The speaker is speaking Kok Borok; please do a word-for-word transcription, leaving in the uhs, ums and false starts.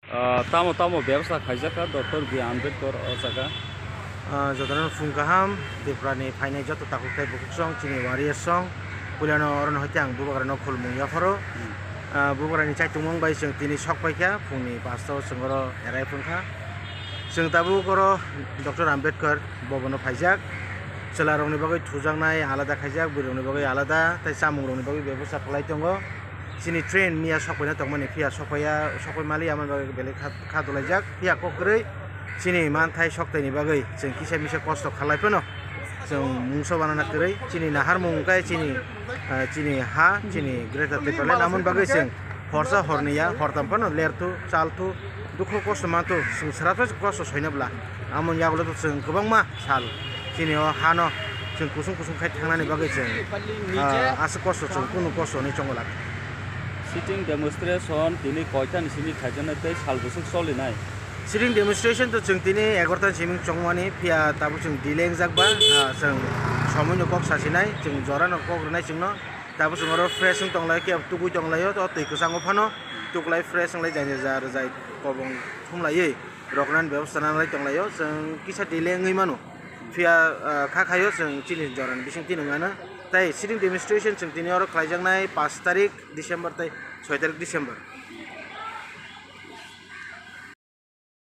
Ah, tamo tamo bebsa khaijak kha Doctor B Ambedkar o jaga. Ah, jotono phung kaham, Tripura ni phainai joto takhuk tei bukhuk song, chini warriors song, puilano orono hoite ang bubagrano khulumung yapharo. Hmm. Ah, bubagrani chaitungmung bai chwng tini sok paikha, phungni pasta o chwng oro erai phungkha. Chwng tabuk oro Doctor Ambedkar bobono phaijak, chwlarokni bagwi thujaknai alada khaijak, bwrwirokni bagwi alada, tei chamungrokni bagwi bebostha khlai tongo. Chini train miya sokpaina tongmani, phiya sokpaiya, sokpai maliya, aboni bagwi belai kha, kha dolaijak. Phiya kok kwrwi chini manthai soktaini bagwi chwng kisa misa kosto khalai phano chwng mungsa banana kwrwi. Chini naharmung wngkha chini, ah, chini ha, chini Greater Tipraland, amoni bagwi chwng horsa horniya, hortam phano lerthu, chalthu, dukhu kosto manthu, chwng swrapsa kosto soinabla. Amoni yagulo to chwng kwbangma sal chini o hano chwng kusung kusung khai thangnani bagwi chwng, ah, aswk kosto chwng kunu kosto hwnwi chongo lak. Sitting demonstration tini koitani simi khaijaknai tei sal bwswk cholinai? Sitting demonstration to chwng tini egarota ni simi chongmani, phiya tabuk chwng delay wngjak ba, ah, chwng somoino kok sasinai, chwng jorano kok rwnai chwngno. Tabuk chwng oro fresh wng tonglaio, kebo tugui tonglaio, o twi kwchango phano tuklai fresh wnglai, jani ja rwjai kobong thumlaiwi roknani bebosta nanglai tonglaio, chwng kisa delay wngwi mano. Phiya, ah, kha khaio chwng chini jorani bising tini wngano. Tei sitting demonstration chwng tini oro khlaijaknai pash tarik December tei soi tarik December.